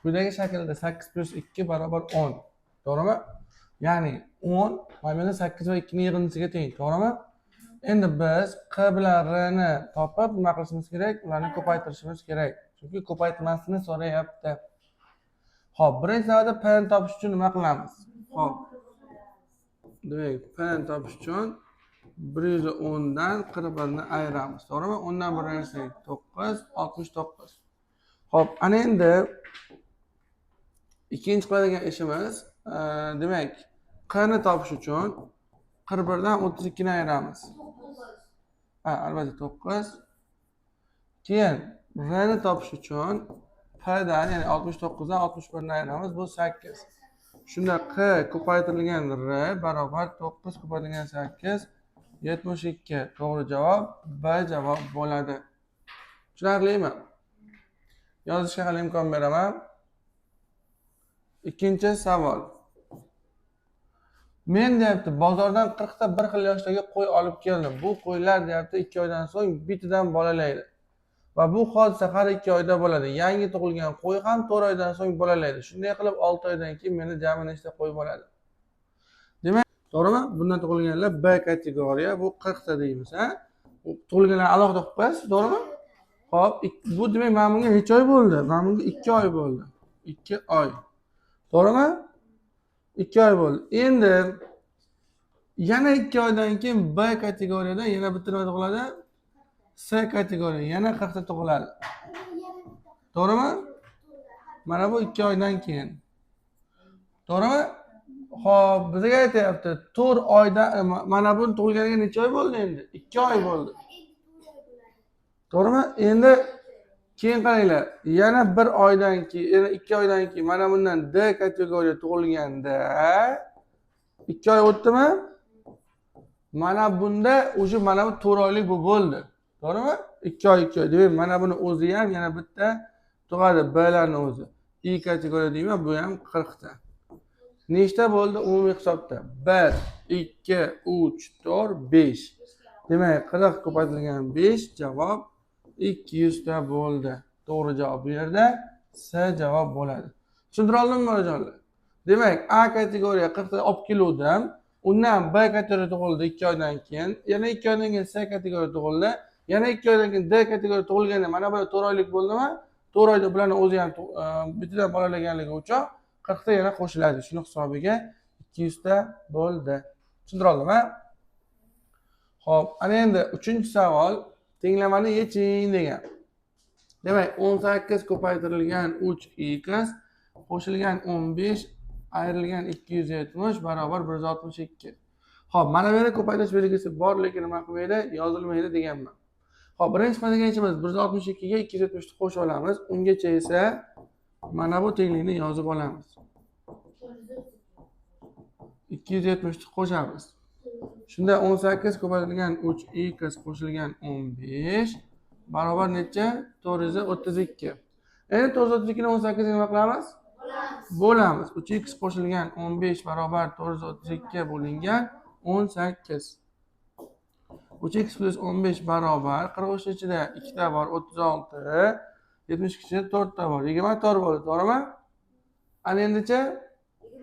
Quyidagi shaklda 8 plyus 2 barobar 10. To'g'rimi? Ya'ni 10 mana bu yerda 8 va 2 ning yig'indisiga teng, to'g'rimi? Endi biz q bilan r ni topib nima qilishimiz kerak? Ularni ko'paytirishimiz kerak. Chunki ko'paytmasini so'rayapti. Xo'p, birinchi navbatda p ni topish uchun nima qilamiz? Xo'p. Demak, p ni topish uchun 110 dan 41 ni ayiramiz. To'g'rimi? 10 dan 1 ayirsak 9, 69. Xo'p, ana endi ikkinchi qiladigan ishimiz, demak, q ni topish uchun 41 dan 32 ni ayiramiz. Ha, albatta 9. Keyin r ni topish uchun p dan, ya'ni 69 dan 61 ni ayiramiz, bu 8. Shunda q ko'paytirilgan r barobar 9 ko'paytirilgan 8, 72. To'g'ri javob B javob bo'ladi. Tushunarlimi? Yozishga hali imkon beraman. Ikkinchi savol. Men, deyapti, bozordan 40 ta bir xil yoshdagi qo'y olib keldim. Bu qo'ylar, deyapti, 2 oydan so'ng bitidan bolalaydi. Va bu hodisa har 2 oyda bo'ladi. Yangi tug'ilgan qo'y ham 4 oydan so'ng bolalaydi. Shunday qilib 6 oydan keyin menda jami nechta qo'y bo'ladi? Demak, to'g'rimi? Bundan tug'ilganlar B kategoriya, bu 40 ta deymiz, ha? Tug'ilganlar alohida qilib qo'yasiz, to'g'rimi? Xo'p, bu demak mana bunga necha oy bo'ldi? Mana bunga 2 oy bo'ldi. 2 oy. To'g'rimi? 2 oy bo'ldi. Endi yana 2 oydan keyin B kategoriyadan yana bitta nima tug'iladi? C kategoriya yana 40 ta tug'iladi. To'g'rimi? Mana bu 2 oydan keyin. To'g'rimi? Xo'p, bizga aytyapti, 4 oyda mana buni tug'ilganiga necha oy bo'ldi endi? 2 oy bo'ldi. To'g'rimi? Endi keyin qaranglar, yana bir oydan keyin, yana 2 oydan keyin mana bundan D kategoriya tug'ilganda 2 oy o'tdimi? Mana bunda уже mana bu 4 oylik bu bo'ldi. To'g'rimi? 2 oy, 2 oy. Demak, mana buni o'zi ham yana bitta tug'adi, Blarni o'zi. I kategoriya deyman, bu ham 40 ta. Nechta bo'ldi umumiy hisobda? 1, 2, 3, 4, 5. Demak, 40 ko'paytirilgan 5, javob 200 ta bo'ldi. To'g'ri javob bu yerda C javob bo'ladi. Tushuntira oldimmi, bolajonlar? Demak, A kategoriya 40 ta olib keluvdim. Undan B kategoriya tug'ildi 2 oydan keyin. Yana 2 oydan keyin C kategoriya tug'ildi. Yana 2 oydan keyin D kategoriya tug'ilganda mana bu 4 oylik bo'ldimi? 4 oyda bularni o'zi ham bittadan bolalaganligi uchun 40 ta yana qo'shiladi. Shuni hisobiga 200 ta bo'ldi. Tushuntira oldimmi? Xo'p, ana endi uchinchi savol, tenglamani yeching degan. Demak, 18 ko'paytirilgan 3x qo'shilgan 15 ayrilgan 270 barobar 162. Xo'p, mana bu yerda ko'paytirish belgisi bor, lekin nima qilmaydi? Yozilmaydi deganman. Xo'p, birinchi qiladigan ishimiz 162 ga 270 ni qo'shib olamiz. Ungacha esa mana bu tenglikni yozib olamiz. 270 ni qo'shamiz. Shunda 18 ko'paytirilgan 3x qo'shilgan 15 barobar necha? 432. Endi 432 ni 18 ga nima qilamiz? Bo'lamiz. 3x qo'shilgan 15 barobar 432 bo'lingan 18. 3x plyus 15 barobar 43 ichida 2 ta bor, 36, 72 ichida 4 ta bor, 24 bo'ldi, to'g'rimi? Ana endicha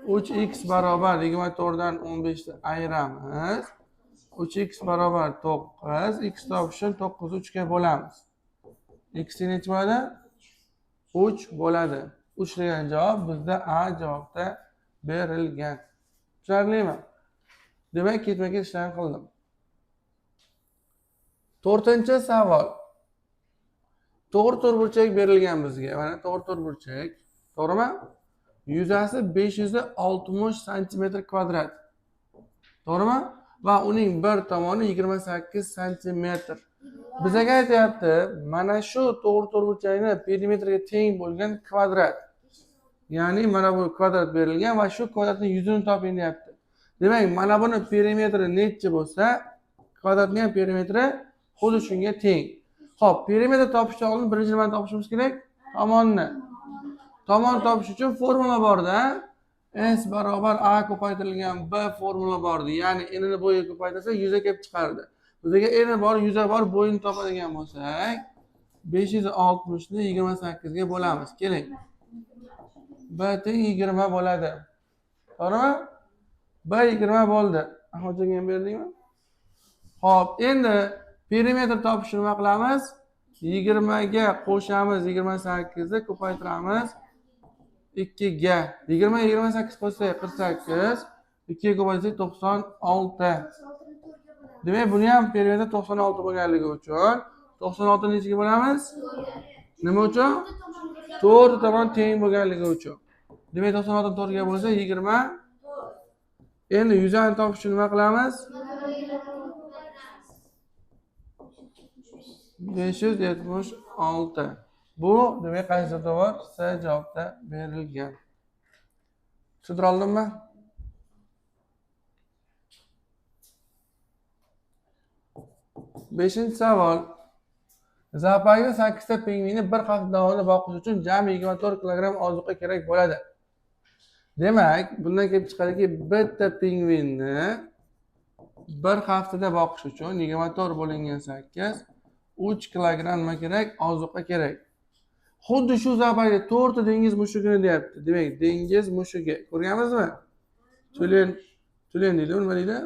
3x barobar 24 dan 15 ni ayiramiz. 3x barobar 9, x topish uchun 9 3 ga bo'lamiz. X necha bo'ladi? 3 bo'ladi. 3 degan javob bizda A javobda berilgan. Tushunarlimi? Demak, ketma-ket ishlarni qildim. To'rtinchi savol. To'g'ri to'rtburchak berilgan bizga. Mana to'g'ri to'rtburchak. To'g'rimi? Yuzasi 560 santimetr kvadrat. To'g'rimi? Va uning bir tomoni 28 santimetr. Bizga aytyapti, mana shu to'g'ri to'rtburchakni perimetriga teng bo'lgan kvadrat. Ya'ni mana bu kvadrat berilgan va shu kvadratning yuzini toping deyapti. Demak, mana buni perimetri necha bo'lsa, kvadratning ham perimetri xuddi shunga teng. Xo'p, perimetr topishdan oldin birinchi nimani topishimiz kerak? Tomonni. Tomon topish uchun formula borda. S barobar A ko'paytirilgan B formula bordi. Ya'ni n ni bo'yiga ko'paytirsak 100 ga kelib chiqardi. Bizga n bor, 100 bor, bo'yini topadigan bo'lsak 560 ni 28 ga bo'lamiz. Keling. B teng 20 bo'ladi. To'g'rimi? B 20 bo'ldi. Ahmadjonga ham berdingmi? Xo'p, endi perimetr topish nima qilamiz? 20 ga qo'shamiz 28 ni ko'paytiramiz 2 ga. 20 28 qo'shsak 48, 2 ga ko'paytirsak 96. Demak, buni ham perimetr 96 bo'lganligi uchun 96 ni nechaga bo'lamiz? Nima uchun? 4 tomon teng bo'lganligi uchun. Demak, 96 4 ga bo'lsa 20. Endi yuzani topish uchun nima qilamiz? 576. Bu demak qaysi to'g'ri? C javobda berilgan. Tushuntira oldimmi? Beshinchi savol. Zooparkda 8 ta pingvinni bir hafta davomida boqish uchun jami 24 kilogramm ozuqa kerak bo'ladi. Demak, bundan kelib chiqadiki, bitta pingvinni bir haftada boqish uchun 24 bo'lingan 8, 3 kilogramm nima kerak? Ozuqa kerak. Xuddi shu zooparkda 4 ta dengiz mushugini deyapti. Demak, dengiz mushugi. Ko'rganmizmi? Tulen, tulen deydi, nima deydi?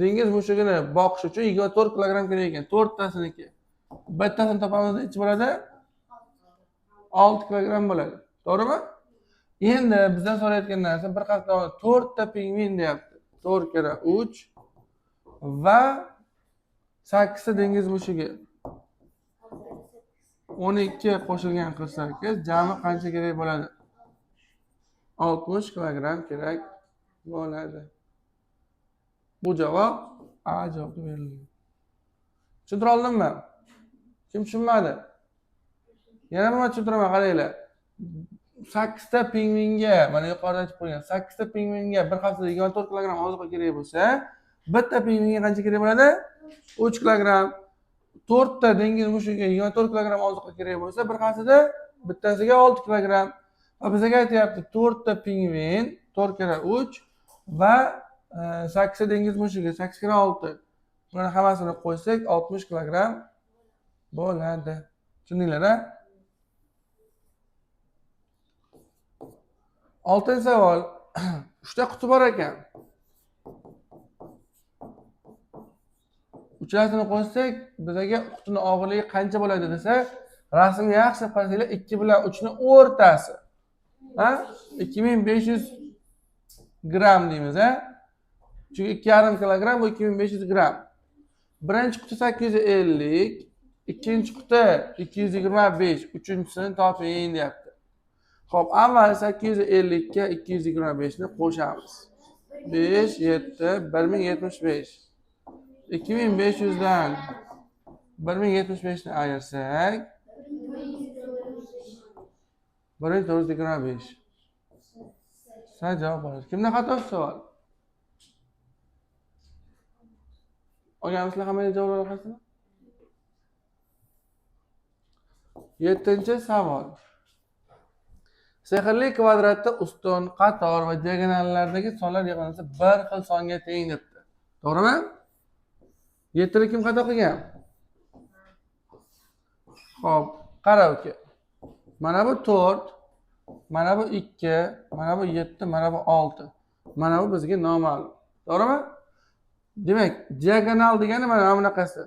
Dengiz mushugini boqish uchun 24 kilogramm kerak ekan, 4 tasiniki. Bittasini topamiz, necha bo'ladi? 6 kilogramm bo'ladi. To'g'rimi? Endi bizdan so'rayotgan narsa bir hafta davomida 4 ta pingvin deyapti. 4 kira 3 va 8 ta dengiz mushugi. 12 qo'shilgan 48 jami qancha kerak bo'ladi? 60 kilogramm kerak bo'ladi. Bu javob A javobi berilgan. Tushuntira oldimmi? Kim tushunmadi? Yana bir marta tushuntiraman, qaranglar. 8 ta pingvinga, mana yuqorida aytib qo'ygan, 8 ta pingvinga bir haftada 24 kilogramm ozuqa kerak bo'lsa, bitta pingvinga qancha kerak bo'ladi? 3 kilogramm. 4 ta dengiz mushugiga 24 kilogramm ozuqa kerak bo'lsa, bir haftada bittasiga 6 kilogramm. Va bizga aytyapti 4 ta pingvin, 4 kira 3 va 8 ta dengiz mushugi, 8 kira 6. Bularni hammasini qo'ysak 60 kilogramm bo'ladi. Tushundinglar, a? 6-savol. 3 ta quti bor ekan. Uchalasini qo'shsak, bizga qutining og'irligi qancha bo'ladi desa, rasmga yaxshi qarasanglar 2 bilan 3 ning o'rtasi. Ha? 2500 gramm deymiz, ha? Chunki 2,5 kilogramm bu 2500 gramm. Birinchi quti 850, ikkinchi quti 225, uchinchisini toping deyapti. Xo'p, avval 850 ga 225 ni qo'shamiz. 5 7 1075. 2500 dan 1075 ni ayirsak 1425. Sen javob bo'ladi. Kimdan xato savol? Olganmisizlar hamma javoblar orqasida? 7-savol. Sehrli kvadratda ustun, qator va diagonallardagi sonlar yig'indisi bir xil songa teng debdi. To'g'rimi? 7ni kim xato qilgan? Xo'p, qara uka. Mana bu 4, mana bu 2, mana bu 7, mana bu 6. Mana bu bizga noma'lum. To'g'rimi? Demak, diagonal degani mana bunaqasi.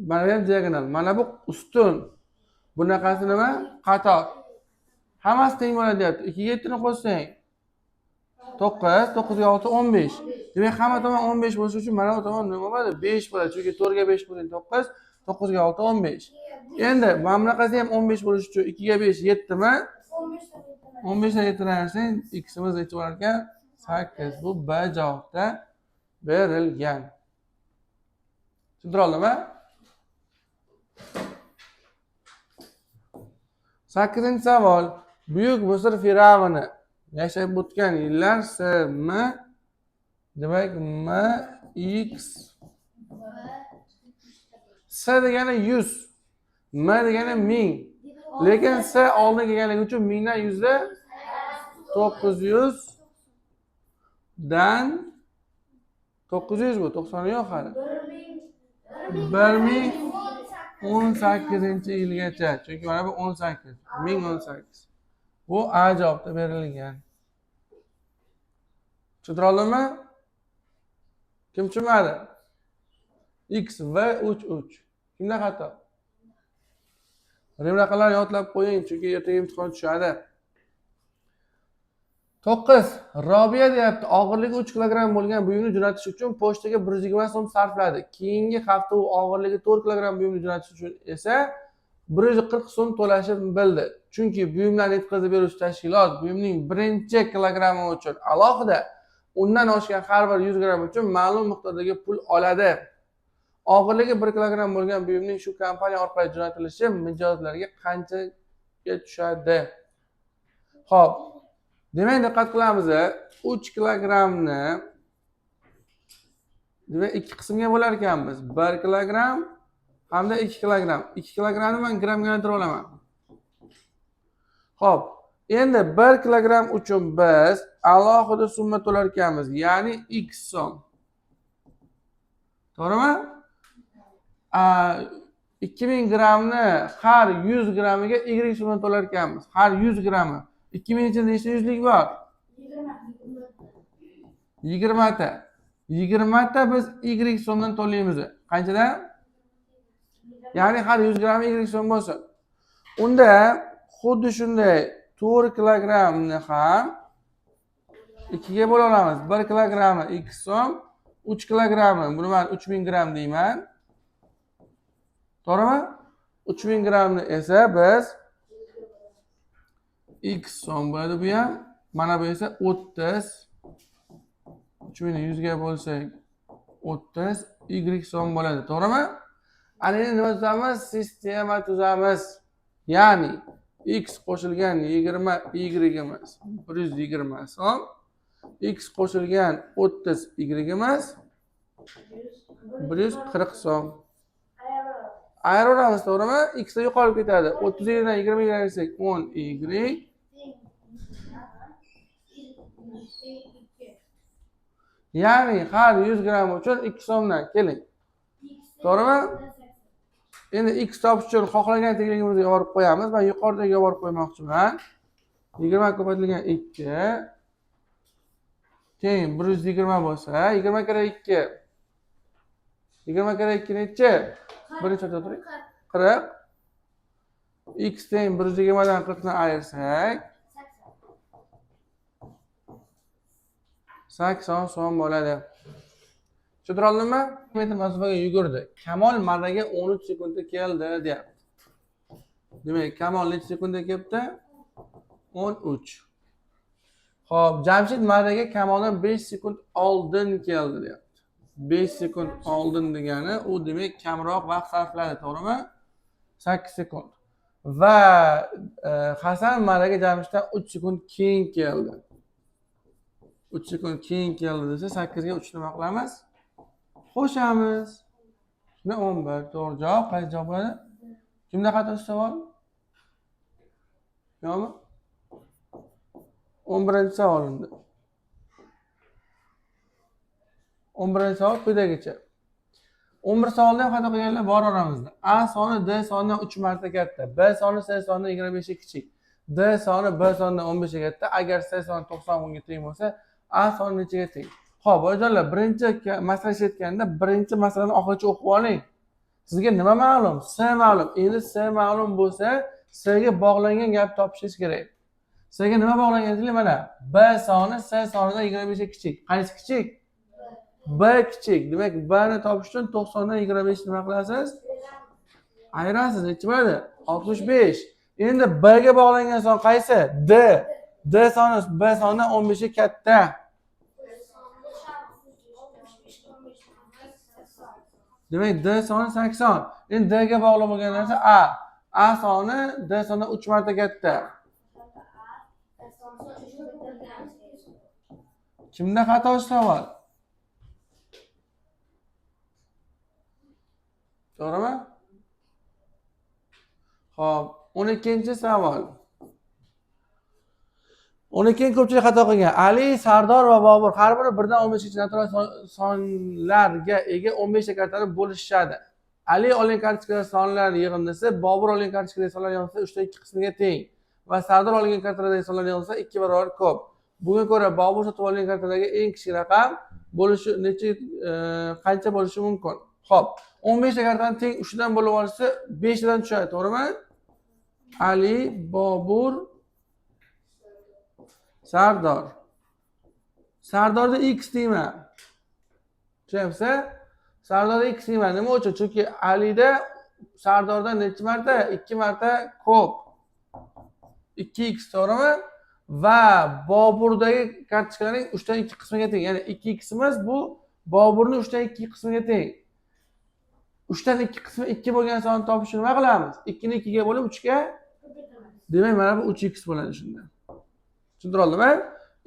Mana bu ham diagonal, mana bu ustun. Bunaqasi nima? Qator. Hammasi teng bo'ladi deyapti. 2 ga 7 ni qo'shsang 9, 9 ga 6 15. Demak, hamma tomon 15 bo'lishi uchun mana bu tomon nima bo'ladi? 5 bo'ladi. Chunki 4 ga 5 qo'shsang 9, 9 ga 6 15. Endi mana bunaqasi ham 15 bo'lishi uchun 2 ga 5 7 mi? 15 dan 7 ni ayirsang, x'imiz necha bo'lar ekan? 8. Bu B javobda berilgan. Tushuntira oldimmi? 8-savol. Buyuk Misr firavni yashab o'tgan yillar S M, demak M X S degani 100, M degani 1000. Lekin S oldin kelganligi uchun 1000 dan 100 da 900 dan 900 bu, 90 yo'q hali. 1000 18-yilgacha. Chunki mana bu 18, 1018. Bu A javobda berilgan. Tushuntira oldimmi? Kim tushunmadi? X, V 3 3. Kimda xato? Rim raqamlarni yodlab qo'ying, chunki ertaga imtihon tushadi. 9. Robiya deyapti, og'irligi 3 kilogramm bo'lgan buyumni jo'natish uchun pochtaga 120 so'm sarfladi. Keyingi hafta u og'irligi 4 kilogramm buyumni jo'natish uchun esa 140 so'm to'lashini bildi. Chunki buyumlarni yetkazib beruvchi tashkilot buyumning birinchi kilogrammi uchun alohida, undan oshgan har bir 100 gramm uchun ma'lum miqdordagi pul oladi. Og'irligi 1 kilogramm bo'lgan buyumning shu kompaniya orqali jo'natilishi mijozlarga qanchaga tushadi? Xo'p, demak diqqat qilamiz. 3 kilogrammni demak 2 qismga bo'lar ekanmiz. 1 kilogramm hamda 2 kilogramm. 2 kilogrammni men grammga aylantirib olaman. Xo'p, endi 1 kilogramm uchun biz alohida summa to'lar ekanmiz, ya'ni x so'm. To'g'rimi? 2000 grammni har 100 grammiga y so'mdan to'lar ekanmiz. Har 100 grammi. 2000 ichida nechta yuzlik bor? 20 ta. 20 ta biz y so'mdan to'laymiz. Qanchadan? Ya'ni har 100 grammi y so'm bo'lsin. Unda xuddi shunday 4 kilogrammni ham 2 ga bo'la olamiz. 1 kilogrammi x so'm, 3 kilogrammi, buni men 3000 gramm deyman. To'g'rimi? 3000 grammni esa biz x so'm bo'ladi bu ham. Mana bu esa 30. 3100 ga bo'lsak 30 y so'm bo'ladi. To'g'rimi? Ana endi nima tuzamiz? Sistema tuzamiz. Ya'ni x qo'shilgan 20 y-imiz 120 so'm, x qo'shilgan 30 y-imiz 140 so'm. Ayiraveramiz, to'g'rimi? X da yo'qolib ketadi. 30 dan 20 ga ayirsak 10 y. Ya'ni har 100 gramm uchun 2 so'mdan keling. To'g'rimi? Endi x topish uchun xohlagan tengligimizga olib qo'yamiz. Men yuqoridagiga olib qo'ymoqchiman. 20 ko'paytirilgan 2 teng 120 bo'lsa, 20 kara 2. 20 kara 2 nechi? Birinchi o'tiring. 40. X teng 120 dan 40 ni ayirsak 80 so'm bo'ladi. Tushuntira oldimmi? Metr masofaga yugurdi. Kamol marraga 13 sekundda keldi deyapti. Demak, Kamol necha sekundda kelibdi? 13. Xo'p, Jamshid marraga Kamoldan 5 sekund oldin keldi deyapti. 5 sekund oldin degani u demak kamroq vaqt sarfladi, to'g'rimi? 8 sekund. Va Hasan marraga Jamshiddan 3 sekund keyin keldi. 3 sekund keyin keldi desa 8 ga 3 nima qilamiz? Qo'shamiz. Shunda 11. To'g'ri javob qaysi javob bo'ladi? Kimda xato savol? Yo'qmi? 11-savol unda. 11-savol quyidagicha. 11 savolda ham xato qilganlar bor oramizda. A soni D sonidan 3 marta katta, B soni C sonidan 25 ga kichik, D soni B sonidan 15 ga katta. Agar C soni 90 ga teng bo'lsa, A soni nechaga teng? Xo'p, bolajonlar, birinchi masala ishlayotganda birinchi masalani oxirigacha o'qib oling. Sizga nima ma'lum? S ma'lum. Endi S ma'lum bo'lsa, S ga bog'langan gap topishingiz kerak. S ga nima bog'langan deylik? Mana B soni C sonidan 25 ga kichik. Qaysi kichik? B kichik. Demak, B ni topish uchun 90 dan 25 nima qilasiz? Ayirasiz. Necha bo'ladi? 65. Endi B ga bog'langan son qaysi? D. D soni B sonidan 15 ga katta. Demak, D soni 80. Endi D ga bog'liq bo'lgan narsa A. A soni D sonidan 3 marta katta. Kimda xato savol? To'g'rimi? Xo'p, 12-savol. 12 ko'pchilik xato qilgan. Ali, Sardor va Bobur har biri 1 dan 15 gacha natural sonlarga ega 15 ta kartani bo'lishadi. Ali olgan kartochkalar sonlari yig'indisi Bobur olgan kartochkadagi sonlar yig'indisi 3 dan 2 qismiga teng va Sardor olgan kartalardagi sonlar yig'indisi 2 barobar ko'p. Bunga ko'ra Bobur sotib olgan kartadagi eng kichik raqam bo'lishi necha, qancha bo'lishi mumkin? Xo'p, 15 ta kartani teng 3 dan bo'lib olsa 5 tadan tushadi, to'g'rimi? Ali, Bobur, Sardor. Sardorda x deyman. Tushunyapsiz? Sardorda x deyman. Nima uchun? Chunki Alida Sardordan necha marta? 2 marta ko'p. 2x, to'g'rimi? Va Boburdagi kartochkalarning 3 dan 2 qismiga teng. Ya'ni 2x'imiz bu Boburning 3 dan 2 qismiga teng. 3 dan 2 qismi 2 bo'lgan sonni topish uchun nima qilamiz? 2 ni 2 ga bo'lib 3 ga, demak mana bu 3x bo'ladi shunda. Tushuntira oldimmi?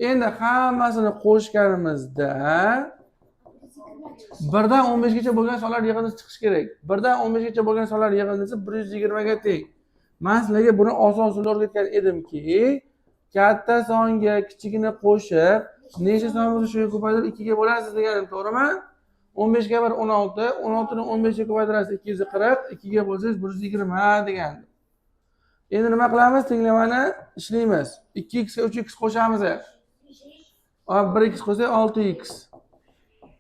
Endi hammasini qo'shganimizda 1 dan 15 gacha bo'lgan sonlar yig'indisi chiqishi kerak. 1 dan 15 gacha bo'lgan sonlar yig'indisi 120 ga teng. Men sizlarga buni oson usulda o'rgatgan edimki, katta songa kichigini qo'shib, necha son bo'lsa shunga ko'paytirib 2 ga bo'lasiz deganim, to'g'rimi? 15 ga 1 16, 16 ni 15 ga ko'paytirasiz 240, 2 ga bo'lsangiz 120 degandim. Endi nima qilamiz? Tenglamani ishlaymiz. 2x ga 3x qo'shamiz. 1x qo'ysak 6x.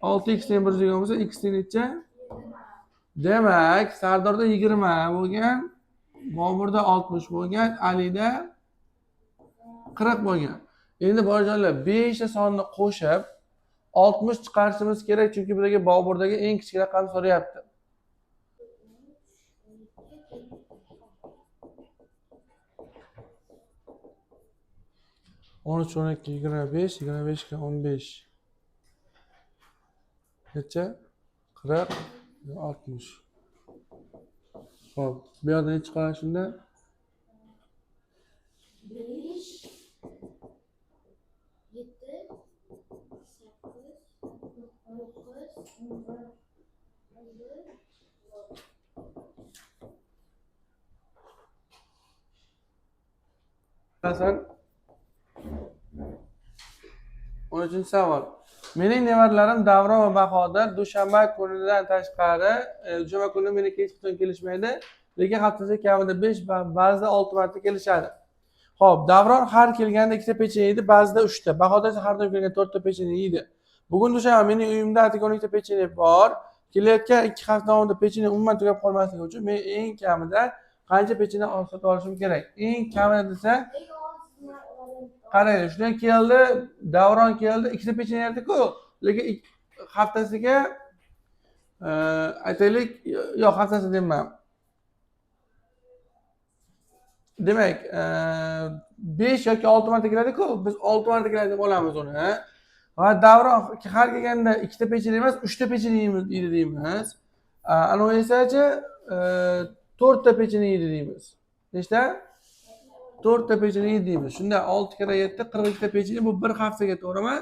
6x teng 120 bo'lsa x teng necha? Demak, Sardorda 20 bo'lgan, Boburda 60 bo'lgan, Alida 40 bo'lgan. Endi bolajonlar 5 ta sonni qo'shib 60 chiqarishimiz kerak, chunki bizga Boburdagi eng kichik raqam so'rayapti. O'n uch, o'n ikki, 25, 25 ga 15. Necha? 40, 60. Xo'p, bu yerda necha qoladi shunda? 5 7 8 9 11. Masalan, 13-savol. Mening nevaralarim Davron va Bahodir dushanba kunidan tashqari, dushanba kuni meni hech qachon kelishmaydi, lekin haftasiga kamida 5 va ba'zida 6 marta kelishadi. Xo'p, Davron har kelganda 2 ta pechenye yeydi, ba'zida 3 ta. Bahodir esa har doim kelganda 4 ta pechenye yeydi. Bugun dushanba, mening uyimda atigi 12 ta pechenye bor. Kelayotgan 2 hafta davomida pechenye umuman tugab qolmasligi uchun men eng kamida qancha pechenye sotib olishim kerak? Eng kamida desa, qarang, shundan keldi, Davron keldi, 2 ta pechenye yerdi-ku, lekin haftasiga aytaylik, yo'q, haftasi deyman. Demak, 5 yoki 6 marta keladi-ku, biz 6 marta keladi deb olamiz uni. Va Davron har kelganda 2 ta pechenye emas, 3 ta pechenye yeydi deymiz. Anavi esachi 4 ta pechenye yeydi deymiz. Nechta? 4 ta pechenye yeydi deymiz. Shunda 6 karra 7, 42 ta pechenye bu bir haftaga, to'g'rimi?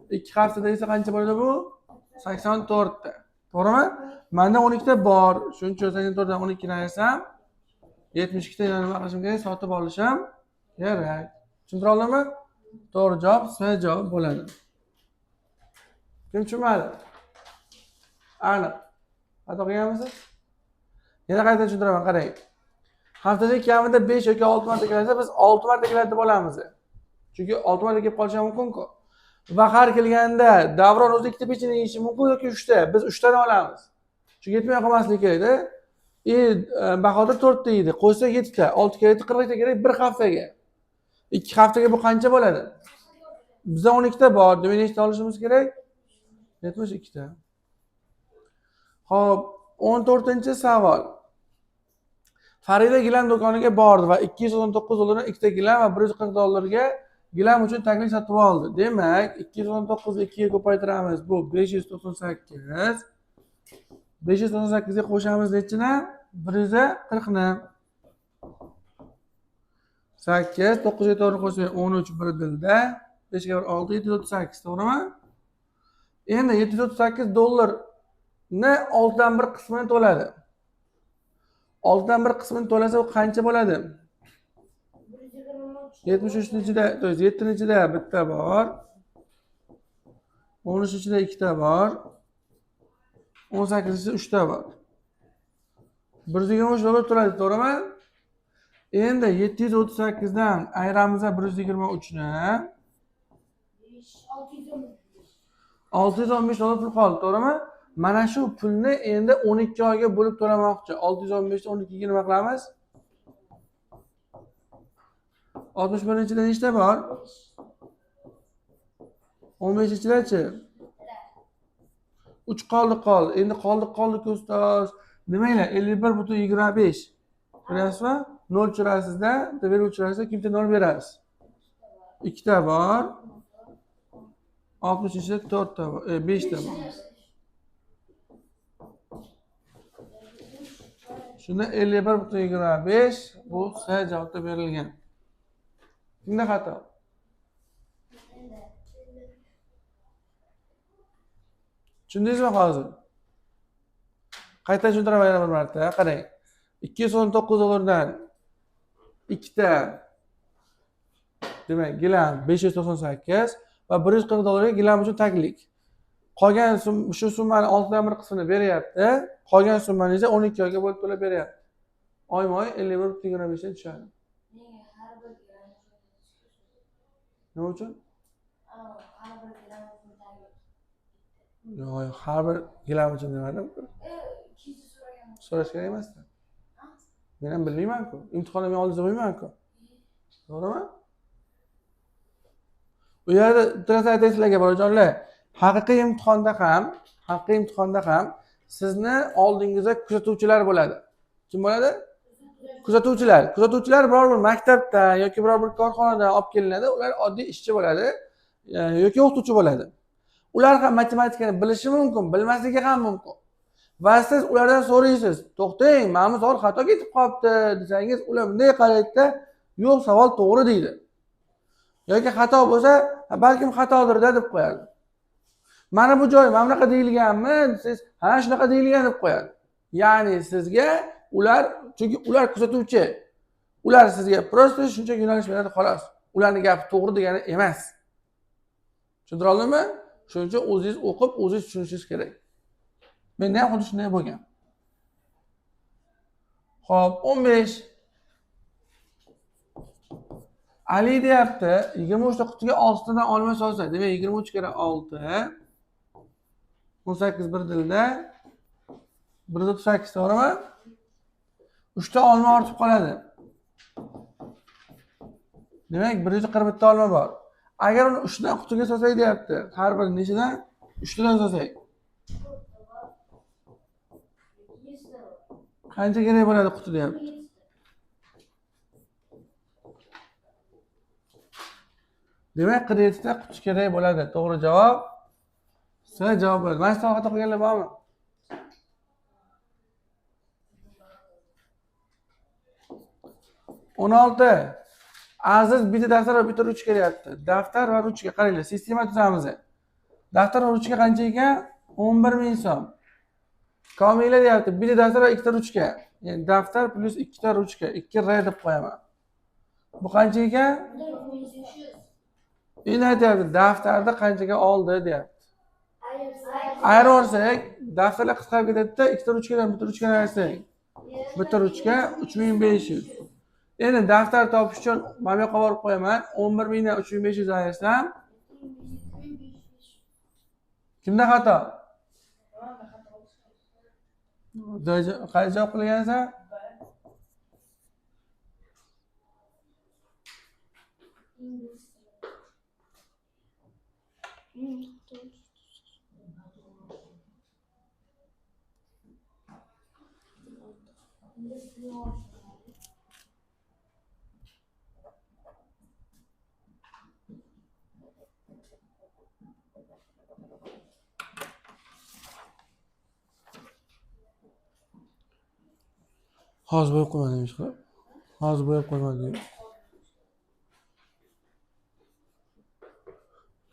2 haftada esa qancha bo'ladi bu? 84 ta. To'g'rimi? Menda 12 ta bor. Shuning uchun 84 dan 12 ni ayirsam 72 ta yana nima qilishim kerak? Sotib olishim kerak. Tushuntira oldimmi? To'g'ri javob S javob bo'ladi. Kim tushunmadi? Aniq. Xato qilganmisiz? Yana qayta tushuntiraman, qarang. Haftasiga kamida 5 yoki 6 marta kelsa, biz 6 marta keladi deb olamiz. Chunki 6 marta kelib qolishi ham mumkin-ku. Va har kelganda Davron o'zi 2 ta pechenye yeyishi mumkin yoki 3 ta. Biz 3 tani olamiz. Chunki yetmay qolmasligi kerak-da. Bahodir 4 ta yeydi, qo'ysa 7 ta, 6 kerak, 42 ta kerak bir haftaga. 2 haftaga bu qancha bo'ladi? Bizda 12 ta bor, demak nechta olishimiz kerak? 72 ta. Xo'p, 14-savol. Farida gilam do'koniga bordi va 219 dollardan 2 ta gilam va 140 dollarga gilam uchun taglik sotib oldi. Demak, 219 ni 2 ga ko'paytiramiz. Bu 598. 598 ga qo'shamiz nechini? 140 ni. 8, 9 ga 4 qo'shsak 13, 1 dilda. 5 ga 1 6, 738, to'g'rimi? Endi 738 dollarni 6dan 1 qismini to'ladi. 6dan 1 qismini to'lasa u qancha bo'ladi? 73 ni ichida, to есть 7 ni ichida bitta bor. 13 ichida ikkita bor. 18 ichida 3 ta bor. 123 dollar to'ladi, to'g'rimi? Endi 738 dan ayiramiz 123 ni. 615 dollar pul qoldi, to'g'rimi? Mana shu pulni endi 12 oyga bo'lib to'lamoqchi. 615 ni 12 ga nima qilamiz? 61 ichida nechta bor? 15 ichidachi? 3 qoldi qoldi. Endi qoldi ustoz. Demanglar, 51,25. Ko'ryapsizmi? 0 tushirasizda, bitta belgi tushirasizda, kimta 0 berasiz. 2 ta bor. 60 ichida 4 ta bor, 5 ta bor. Shunda 51,25 bu S javobda berilgan. Kimda xato? Tushundingizmi hozir? Qayta tushuntiraman yana bir marta. Qarang. 219 dollardan ikkita demak gilam 598 va 140 dollarga gilam uchun taglik. Qolgan shu summani 6dan 1 qismini beryapti. Qolgan summani esa 12 oyga bo'lib to'lab beryapti. Oyma-oy 51,25 dan tushadi. Nima uchun? Yo'q, har bir gilam uchun demadim-ku. So'rash kerak emasdi. Men ham bilmayman-ku. Imtihonni men oldingizda qo'ymayman-ku. To'g'rimi? U yerda bitta narsa aytay sizlarga, bolajonlar. Haqiqiy imtihonda ham sizni oldingizda kuzatuvchilar bo'ladi. Kim bo'ladi? Kuzatuvchilar. Kuzatuvchilar biror bir maktabda yoki biror bir korxonadan olib kelinadi. Ular oddiy ishchi bo'ladi yoki o'qituvchi bo'ladi. Ular ham matematikani bilishi mumkin, bilmasligi ham mumkin. Va siz ulardan so'raysiz, to'xtang, mana bu savol xato ketib qolibdi desangiz, ular bunday qaraydida, yo'q, savol to'g'ri deydi. Yoki xato bo'lsa, balkim xatodir-da deb qo'yadi. Mana bu joy mana bunaqa deyilganmi desangiz, ha, shunaqa deyilgan deb qo'yadi. Ya'ni sizga ular, chunki ular kuzatuvchi. Ular sizga prosta shunchaki yo'nalish beradi xolos. Ularning gapi to'g'ri degani emas. Tushuntira oldimmi? Shuning uchun o'zingiz o'qib, o'zingiz tushunishingiz kerak. Menda ham xuddi shunday bo'lgan. Xo'p, 15. Ali deyapti, 23 ta qutiga 6 tadan olma solsa, demak 23 kere 6 18 bir dilda 138, to'g'rimi? 3 ta olma ortib qoladi. Demak 141 ta olma bor. Agar uni 3 tadan qutiga solsak deyapti, har bir nechadan? 3 tadan solsak. Qancha kerak bo'ladi quti deyapti. Demak 47 ta quti kerak bo'ladi. To'g'ri javob S javob bo'ladi. Mana shu savol xato qilganlar bormi? 16. Aziz bitta daftar va bitta ruchka deyapti. Daftar va ruchka, qaranglar, sistema tuzamiz. Daftar va ruchka qancha ekan? 11 000 so'm. Komila deyapti, bitta daftar va ikkita ruchka. Ya'ni daftar plus ikkita ruchka, 2 R deb qo'yaman. Bu qancha ekan? Endi aytyapti, daftarni qanchaga oldi deyapti. Ayirsak, daftarlar qisqarib ketadi-da, ikkita ruchkadan bitta ruchkani ayirsak. Bitta ruchka 3500. Endi daftar topish uchun mana bu yoqqa borib qo'yaman. 11 000 dan 3500 ayirsam kimda xato? Qaysi javob qilgansan? Hozir bo'yab qo'ymadim hech qilib. Hozir bo'yab qo'ymadim.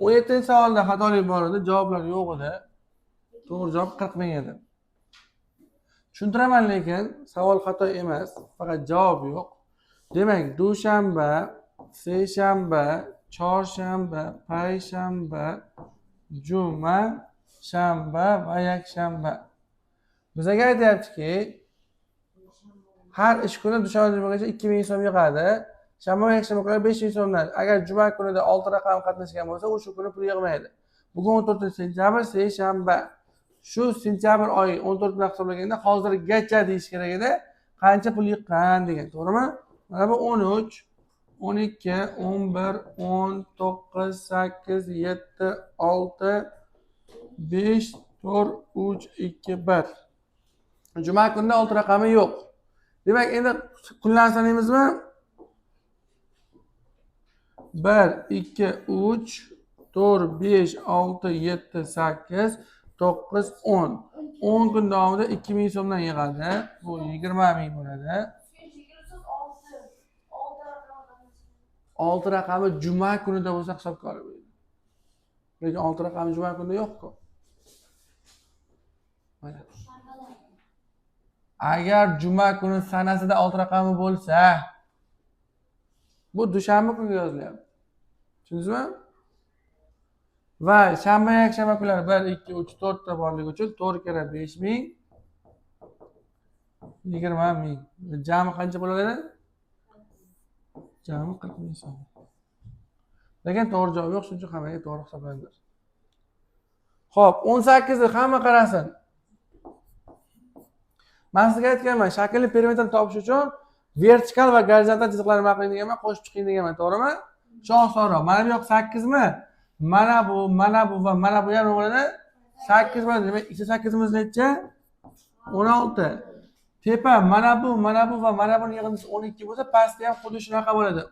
17-savolda xatolik bor edi, javoblar yo'q edi. To'g'ri javob 40 ming edi. Tushuntiraman, lekin savol xato emas, faqat javob yo'q. Demak, dushanba, seshanba, chorshanba, payshanba, juma, shanba va yakshanba. Bizga aytyaptiki, Har ish kuni dushanba jumagacha 2000 so'm yig'adi. Shanba va yakshanba kunlari 5000 so'mdan. Agar juma kunida 6 raqam qatnashgan bo'lsa, o'sha kuni pul yig'maydi. Bugun 14 sentyabr, seshanba. Shu sentyabr oyi 14 bilan hisoblaganda hozirgacha deyish kerak edi. Qancha pul yiqqan degan, to'g'rimi? Mana bu 13, 12, 11, 10, 9, 8, 7, 6, 5, 4, 3, 2, 1. Juma kunida 6 raqami yo'q. Demak, endi kunlarni sanaymizmi? 1, 2, 3, 4, 5, 6, 7, 8, 9, 10. 10 kun davomida 2000 so'mdan yig'adi. Bu 20 ming bo'ladi. 6 raqami juma kunida bo'lsa hisobga olib. Lekin 6 raqami juma kunida yo'q-ku. Mana. Agar juma kuni sanasida 6 raqami bo'lsa, bu dushanba kuniga yozilyapti. Tushundingizmi? Va shanba, yakshanba kunlari 1, 2, 3, 4 ta borligi uchun 4 karra 5000 20 ming. Jami qancha bo'ladi? Jami 40 ming so'm. Lekin to'g'ri javob yo'q, shuning uchun hammaga to'g'ri hisoblanadi. Xo'p, 18 ni hamma qarasin. Men sizga aytganman, shaklli perimetrni topish uchun vertikal va gorizontal chiziqlarni nima qiling deganman, qo'shib chiqing deganman, to'g'rimi? Shu osonroq. Mana bu yoq 8 mi? Mana bu, mana bu va mana bu ham nima bo'ladi? 8 bo'ladi. Demak, 2 8imiz necha? 16. Tepa mana bu, mana bu va mana buni yig'indisi 12 bo'lsa, pastda ham xuddi shunaqa bo'ladi.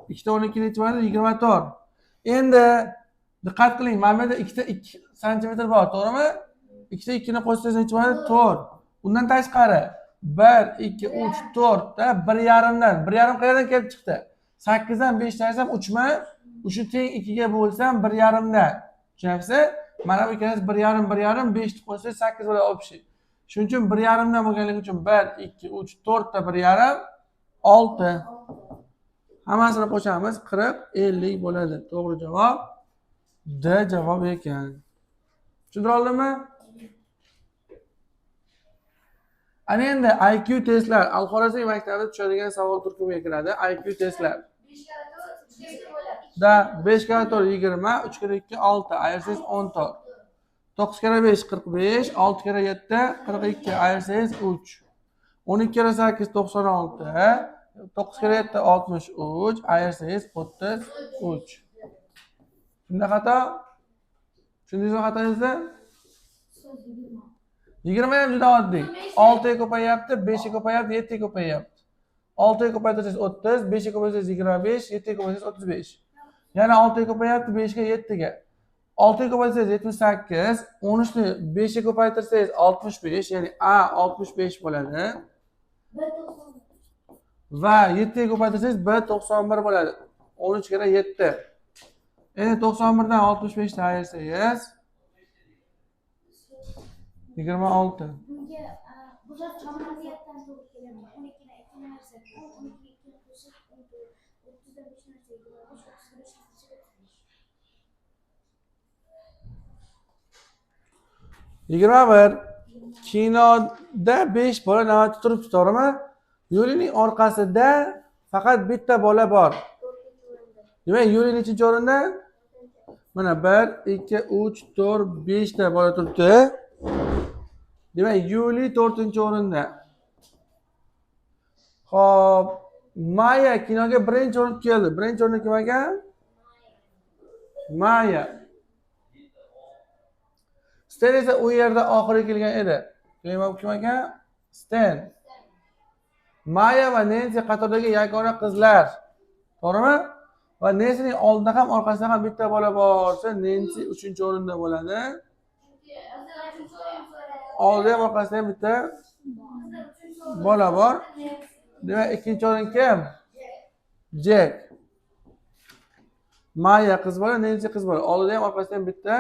2 ta 12 necha bo'ladi? 24. Endi diqqat qiling, mana bu yerda 2 ta 2 santimetr bor, to'g'rimi? 2 ta 2 ni qo'shsangiz necha bo'ladi? 4. Undan tashqari 1, 2, 3, 4 ta 1,5 dan. 1,5 qayerdan kelib chiqdi? 8 dan 5 tashlab 3 mi? 3 ni teng 2 ga bo'lsam 1,5 dan. Tushunyapsiz? Mana bu ikkalasi 1,5, 1,5, 5 ni qo'shsangiz 8 bo'ladi общий. Shuning uchun 1,5 dan bo'lganligi uchun 1, 2, 3, 4 ta 1,5, 6. Hammasini qo'shamiz, 40, 50 bo'ladi. To'g'ri javob D javob ekan. Tushuntira oldimmi? Ana endi IQ testlar Al-Xorazmiy maktabida tushadigan savol turkumiga kiradi. IQ testlar. Da 5 karra 4 20, 3 karra 2 6, ayirsangiz 14. 9 karra 5 45, 6 karra 7 42, ayirsangiz 3. 12 karra 8 96, 9 karra 7 63, ayirsangiz 33. Shunda xato? Tushundingizmi xatoyingizni? 20 ham juda oddiy. 6 ga ko'payyapti, 5 ga ko'payyapti, 7 ga ko'payyapti. 6 ga ko'paytirsangiz 30, 5 ga ko'paytirsangiz 25, 7 ga ko'paytirsangiz 35. Yana 6 ga ko'payyapti, 5 ga, 7 ga. 6 ga ko'paytirsangiz 78, 13 ni 5 ga ko'paytirsangiz 65, ya'ni A 65 bo'ladi. Va 7 ga ko'paytirsangiz B 91 bo'ladi. 13 karra 7. Endi 91 dan 65 ni ayirsangiz 26. Bunga bu amaliyotdan to'g'ri keladi. 12 ni 2 ni ayirsak 10, 12 ga 2 ni qo'shsak 14, 30 dan 5 ni ayirsak 25, 35 ni ayirsak 35. 21. Kinoda 5 bola navbatda turibdi, to'g'rimi? Yulining orqasida faqat bitta bola bor. Demak, Yuli nechinchi o'rinda? Mana 1, 2, 3, 4, 5 ta bola turibdi. Demak, Yuli 4-o'rinda. Xo'p, Maya kinoga birinchi o'rin keldi. Birinchi o'rinda kim ekan? Maya. Sten esa u yerda oxiri kelgan edi. Kim ekan? Sten. Maya va Nensi qatordagi yagona qizlar. To'g'rimi? Va Nensining oldida ham orqasida ham bitta bola borsa, Nensi 3-o'rinda bo'ladi. Oldida ham orqasida ham bitta bola bor. Demak, 2-o'rin kim? Jek. Maya qiz bola, Nensi qiz bola. Oldida ham orqasida ham bitta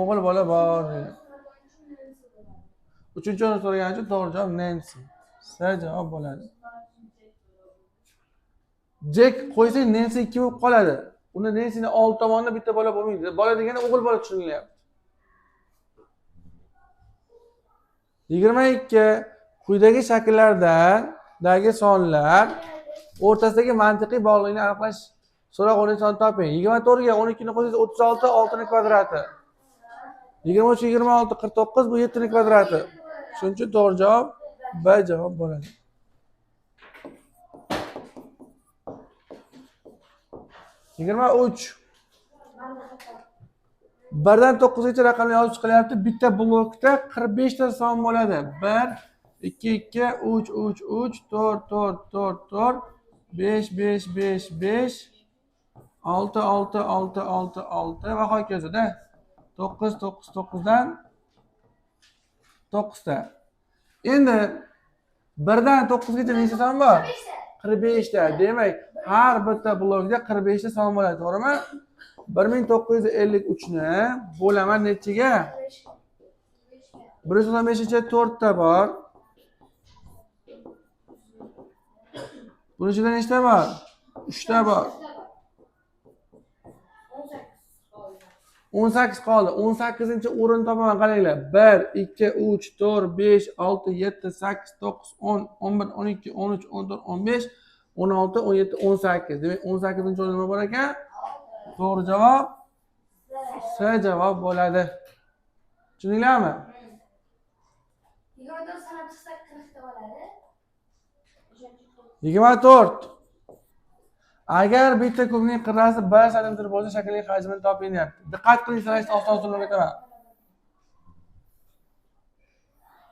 o'g'il bola bor. 3-o'rin so'ragani uchun to'g'ri javob Nensi. S javob bo'ladi. Jek qo'ysang Nensi 2 bo'lib qoladi. Unda Nensining old tomonida bitta bola bo'lmaydi. Bola degani o'g'il bola tushunilyapti. 22. Quyidagi shakllardagi sonlar o'rtasidagi mantiqiy bog'liqlikni aniqlash so'roq o'rniga son toping. 24 ga 12 ni qo'shsangiz 36, 6 ning kvadrati. 23 26 49, bu 7 ning kvadrati. Shuning uchun to'g'ri javob B javob bo'ladi. 23. 1dan 9 gacha raqamlar yozib chiqilyapti. Bitta blokda 45 ta son bo'ladi. 1 2 2 3 3 3 4 4 4 4 5 5 5 5 6 6 6 6 6 va hokazoda. 9 9 9 dan 9 ta. Endi 1dan 9 gacha nechta son bor? 45 ta. Demak, har bitta blokda 45 ta son bo'ladi, to'g'rimi? 1953 ni bo'laman nechiga? 195 ichida 4 ta bor. Buni ichida nechta bor? 3 ta bor. 18 qoldi. 18-o'rin topaman, qaranglar. 1 2 3 4 5 6 7 8 9 10 11 12 13 14 15 16 17 18. Demak, 18-o'rin nima bor ekan? To'g'ri javob C javob bo'ladi. Tushundinglarmi? 24 sanab chiqsak 40 ta bo'ladi. 24. Agar bitta kubning qirrasi 1 santimetr bo'lsa, shaklning hajmini toping deyapti. Diqqat qiling, sanashda oson usulni o'rgataman.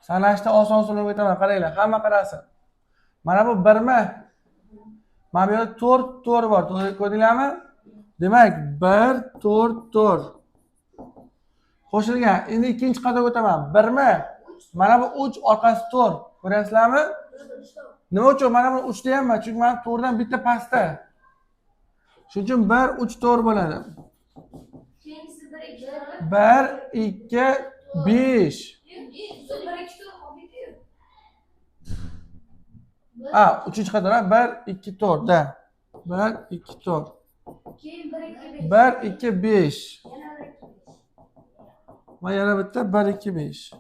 Sanashda oson usulni o'rgataman, qaranglar, hamma qarasin. Mana bu 1mi? Mana bu yerda 4 4 bor. Ko'rdinglarmi? Demak, 1 4 4 qo'shilgan. Endi ikkinchi qatorga o'taman. 1mi? Mana bu 3, orqasi 4. Ko'ryapsizlarmi? Nima uchun mana buni 3 deyapman? Chunki mana 4 dan bitta pastda. Shuning uchun 1 3 4 bo'ladi. Keyingisi 1 2 4. 1 2 5. 1 2 4 qoldi-ku. Ha, 3-qator 1 2 4 da. 1 2 4. Keyin 1 2 5. 1 2 5. Yana 1 2 5. Va yana bitta 1 2 5.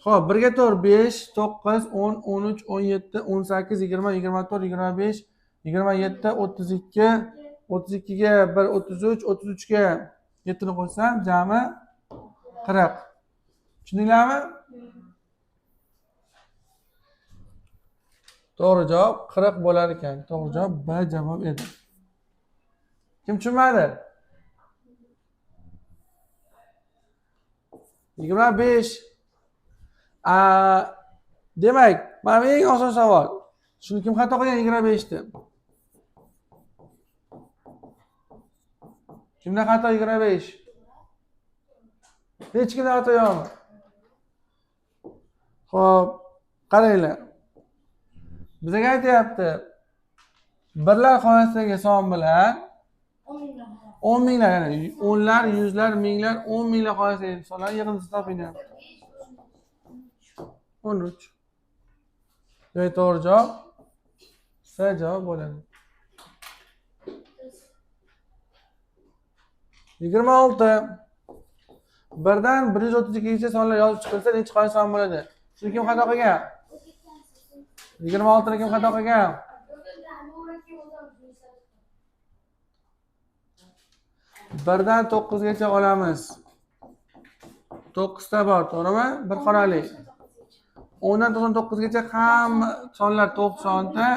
Xo'p, 1 ga 4 5 9 10 13 17 18 20 24 25 27 32 32 ga 1 33 33 ga 7 ni qo'shsam jami 40. Tushundinglarmi? To'g'ri javob 40 bo'lar ekan. To'g'ri javob B javob edi. Kim tushunmadi? 25. Demak, mana bu eng oson savol. Shuni kim xato qilgan 25 ni? Kimda xato 25? Hech kimda xato yo'qmi? Xo'p, qaranglar. Bizga aytyapti. Birlar xonasidagi son bilan 10 minglar, ya'ni o'nlar, yuzlar, minglar, 10 minglar xonasidagi sonlar yig'indisini toping deyapti. 13. Demak, to'g'ri javob C javob bo'ladi. 26. 1dan 132 gacha sonlar yozib chiqilsa, necha xona son bo'ladi? Shuni kim xato qilgan? 26 ni kim xato qilgan? 1dan 9 gacha olamiz. 9 ta bor, to'g'rimi? Bir xonali. 10 dan 99 gacha hamma sonlar 90 ta,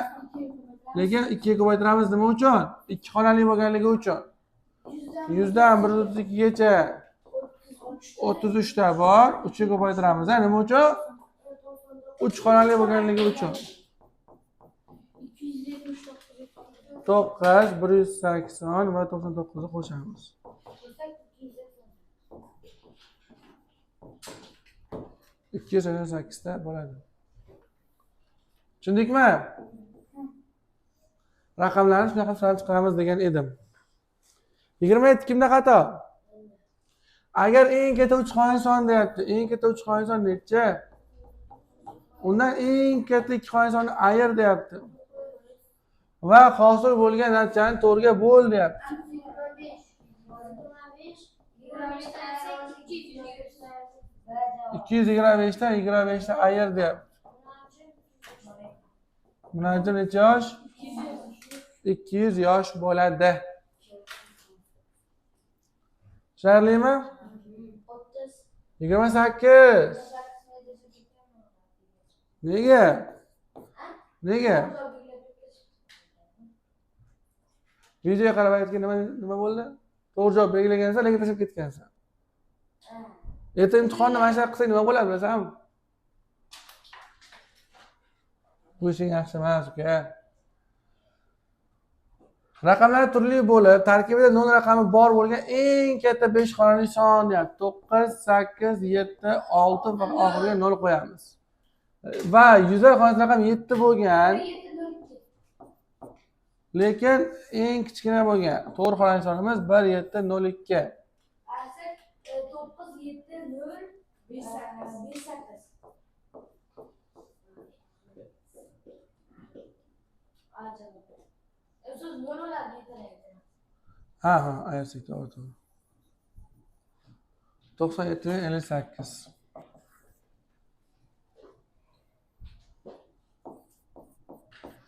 lekin 2 ga ko'paytiramiz nima uchun? 2 xonali bo'lganligi uchun. 100 dan 132 gacha 33 ta bor, 3 ga ko'paytiramiz, nima uchun? 3 xonali bo'lganligi uchun. 9, 180 va 99 ni qo'shamiz. 288 ta bo'ladi. Tushundikmi? Raqamlarni shunaqa sanab chiqaramiz degan edim. 27 kimda xato? Agar eng katta 3 xonali son deyapti. Eng katta 3 xonali son necha? Undan eng katta 2 xonali sonni ayir deyapti. Va hosil bo'lgan natijani 4 ga bo'l deyapti. 225 dan 25 ni ayir deyapti. Munajjim necha yosh? 200 yosh bo'ladi. Tushunarlimi? 28. Nega? Nega? Videoga qarab aytgan nima bo'ldi? To'g'ri javob belgilagansan, lekin tashlab ketgansan. Erta imtihonni mana shunaqa qilsang nima bo'ladi bilasanmi? Bu ishing yaxshi emas, uka. Raqamlar turli bo'lib, tarkibida 0 raqami bor bo'lgan eng katta 5 xonali son deyapti. 9, 8, 7, 6 va oxiriga 0 qo'yamiz. Va yuzlar xonasida raqam 7 bo'lgan, lekin eng kichkina bo'lgan to'g'ri xonali sonimiz 1, 7, 0, 2. 9, 7, 0, 5, 8, 5, 8. Ha, ha, ayirsak to'g'ri, to'g'ri. 97 58.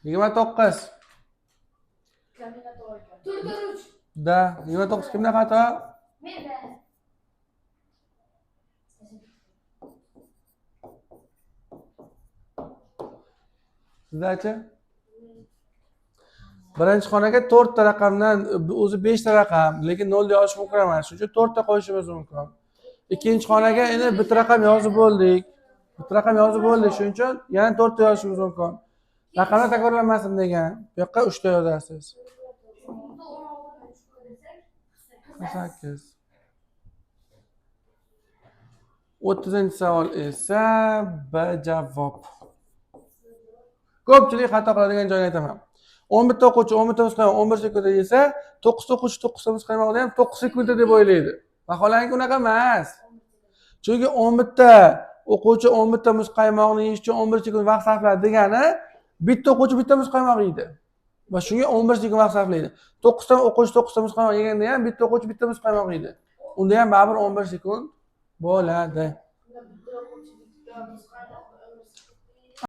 29. Da, 29 kimda xato? Menda. Sizdachi? Birinchi xonaga 4 ta raqamdan, o'zi 5 ta raqam, lekin 0 yozish mumkin emas. Shuning uchun 4 ta qo'yishimiz mumkin. Ikkinchi xonaga endi bitta raqam yozib bo'ldik. Bitta raqam yozib bo'ldik, shuning uchun yana 4 ta yozishimiz mumkin. Raqamlar takrorlanmasin degan. Bu yoqqa 3 ta yozasiz. 8. 30-savol esa B javob. Ko'pchilik xato qiladigan joyni aytaman. 11 ta o'quvchi 11 ta muzqaymoq 11 sekundda yesa, 9 ta o'quvchi 9 ta muzqaymoqni ham 9 sekundda deb o'ylaydi. Vaholanki unaqa emas. Chunki 11 ta o'quvchi 11 ta muzqaymoqni yeyish uchun 11 sekund vaqt sarfladi degani, bitta o'quvchi bitta muzqaymoq yeydi. Va shunga 11 sekund vaqt sarflaydi. 9 ta o'quvchi 9 ta muzqaymoq yeganda ham bitta o'quvchi bitta muzqaymoq yeydi. Unda ham baribir 11 sekund bo'ladi.